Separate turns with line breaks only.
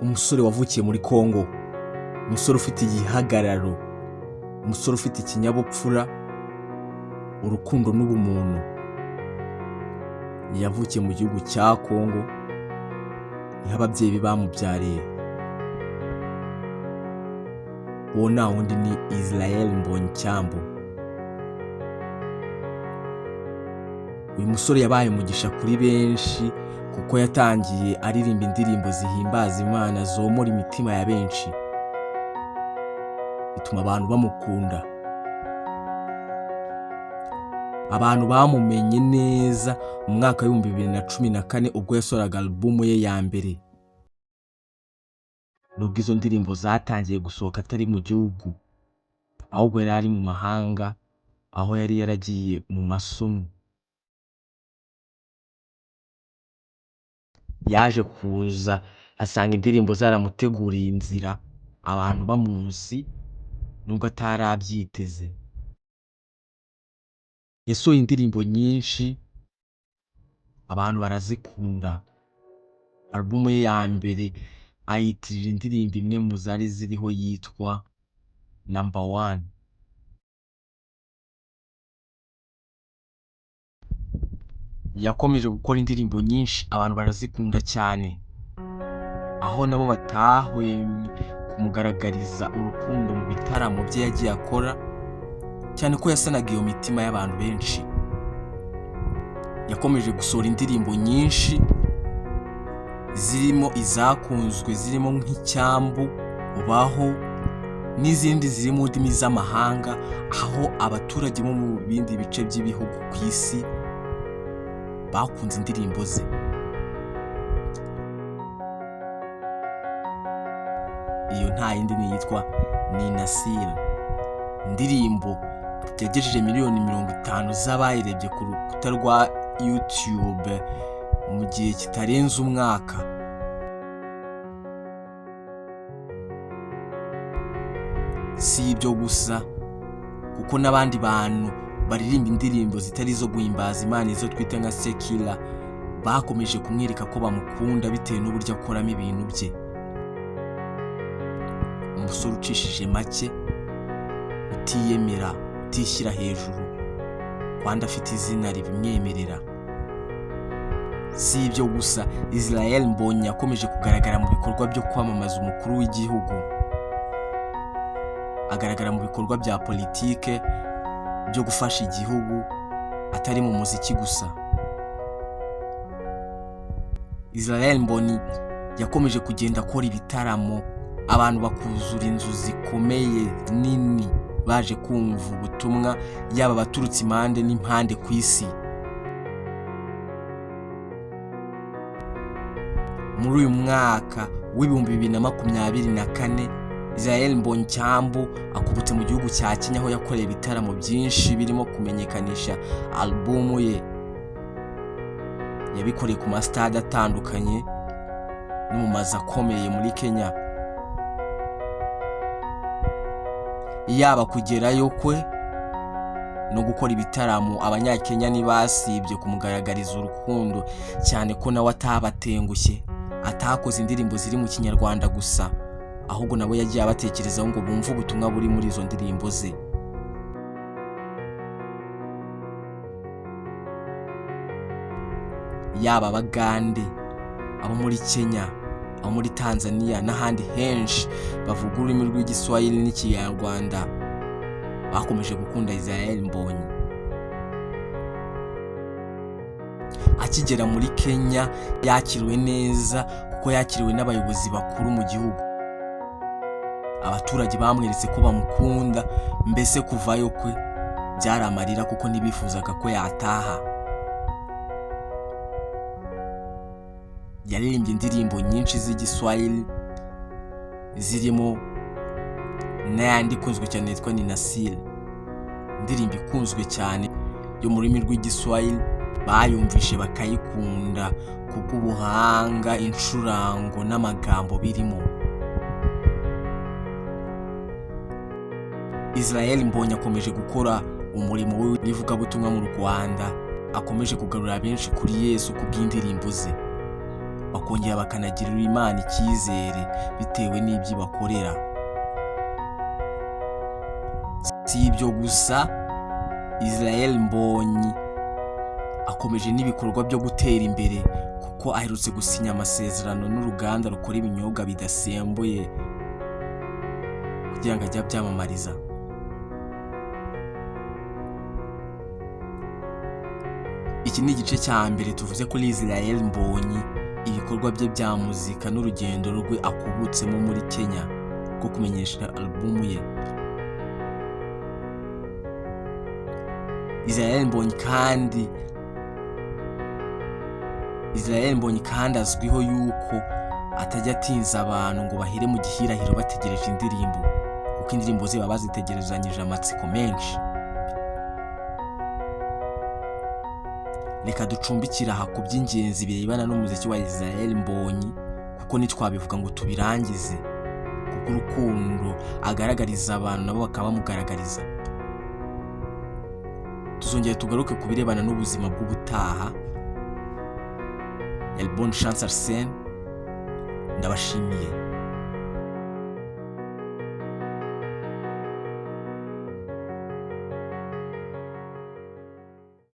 Umusore wavukiye muri Congo, umusore ufite igihagararo, umusore ufite ikinyabupfura, urukundo n'ubumuntu. Yavukiye mu gihugu cya Congo, niho ababyeyi be bamubyariye. Uwo nta wundi ni Israel Mbonyicyambu. Uyu musore yabaye umugisha kuri benshi kuko yatangiye aririmba indirimbo zihimbaza Imana zomora imitima ya benshi, bituma abantu bamukunda. Abantu bamumenye neza mu mwaka w'2014 ubwo yasohoraga alubumu ye ya mbere. Nubwo izo ndirimbo zatangiye gusohoka atari mu gihugu, ahubwo yari ari mu mahanga aho yari yaragiye mu masomo. Yaje kuza asanga indirimbo zaramuteguriye inzira, abantu bamuzi nubwo atari abyiteze. Yasohoye indirimbo nyinshi abantu barazikunda. Alubumu ye ya mbere ayitirira indirimbo imwe mu zari ziriho yitwa Number One. Yakomeje gukora indirimbo nyinshi abantu barazikunda cyane, aho nabo batahwemye kumugaragariza urukundo mu bitaramo bye yagiye akora, cyane ko yasanaga iyo mitima y'abantu benshi. Yakomeje gusohora indirimbo nyinshi zirimo izakunzwe zirimo nk'Icyambu, Baho n'izindi ziri mu ndimi z'amahanga, aho abaturage bo mu bindi bice by'ibihugu ku isi bakunze indirimbo ze. Iyo nta yindi ni iyitwa Ninasile, indirimbo yagejeje miliyoni 50 z'abayirebye ku rukuta rwa YouTube mu gihe kitarenze umwaka. Si ibyo gusa kuko n'abandi bantu baririmba indirimbo zitari izo guhimbaza Imana, izo twita nka sekila, bakomeje kumwereka ko bamukunda bitewe n'uburyo akoramo ibintu bye. Umusore ucishije make, utiyemera, utishyira hejuru, kandi afite izina ribimwemerera. Si ibyo gusa, Israel Mbonyi yakomeje kugaragara mu bikorwa byo kwamamaza umukuru w'igihugu, agaragara mu bikorwa bya politike byo gufasha igihugu, atari mu muziki gusa. Israel Mbonyi yakomeje kugenda akora ibitaramo, abantu bakuzura inzu zikomeye nini baje kumva ubutumwa, yaba abaturutse impande n'impande ku isi. Muri uyu mwaka w'2024 Israel Mbonyicyambu akubutse mu gihugu cya Kenya, aho yakoreye ibitaramo byinshi birimo kumenyekanisha alubumu ye. Yabikoreye ku masitade atandukanye no mu mazu akomeye muri Kenya. Yaba kugerayo kwe no gukora ibitaramo, abanyakenya ntibasibye kumugaragariza urukundo, cyane ko nawe atabatengushye, atakoze indirimbo ziri mu kinyarwanda gusa, ahubwo nabo yagiye abatekerezaho ngo bumve ubutumwa buri muri izo ndirimbo ze. Yaba Abagande, abo muri Kenya, abo muri Tanzania n'ahandi henshi bavuga ururimi rw'Igiswahili n'Ikinyarwanda bakomeje gukunda Israel Mbonyi. Akigera muri Kenya yakiriwe neza kuko yakiriwe n'abayobozi bakuru mu gihugu. Abaturage bamweretse ko bamukunda, mbese kuvayo kwe byari amarira kuko ntibifuzaga ko yataha. Yaririmbye indirimbo nyinshi z'Igiswahili zirimo n'ayandi ikunzwe cyane yitwa Ninasile, indirimbo ikunzwe cyane yo mu rurimi rw'Igiswahili, bayumvishe bakayikunda kubw'ubuhanga, incurango n'amagambo birimo. Israel Mbonyi akomeje gukora umurimo w'ivugabutumwa mu Rwanda, akomeje kugarura benshi kuri Yesu kubw'indirimbo ze. Bakongera bakanagirira Imana icyizere bitewe n'ibyo ibakorera. Si ibyo gusa, Israel Mbonyi akomeje n'ibikorwa byo gutera imbere kuko aherutse gusinya amasezerano n'uruganda rukora ibinyobwa bidasembuye kugira ngo ajye abyamamariza. Iki ni igice cya mbere tuvuze kuri Israel Mbonyi, ibikorwa bye bya muzika n'urugendo rwe akubutsemo muri Kenya rwo kumenyesha alubumu ye. Israel Mbonyi kandi azwiho yuko atajya atinza abantu ngo bahere mu gihirahiro bategereje indirimbo, kuko indirimbo ze baba bazitegerezanyije amatsiko menshi. Reka ducumbikire aha ku by'ingenzi birebana n'umuziki wa Israel Mbonyi, kuko ntitwabivuga ngo tubirangize, kuko urukundo agaragariza abantu nabo bakaba bamugaragariza. Tuzongera tugaruke ku birebana n'ubuzima bw'ubutaha. Yari Bonne Chance Arsene, ndabashimiye.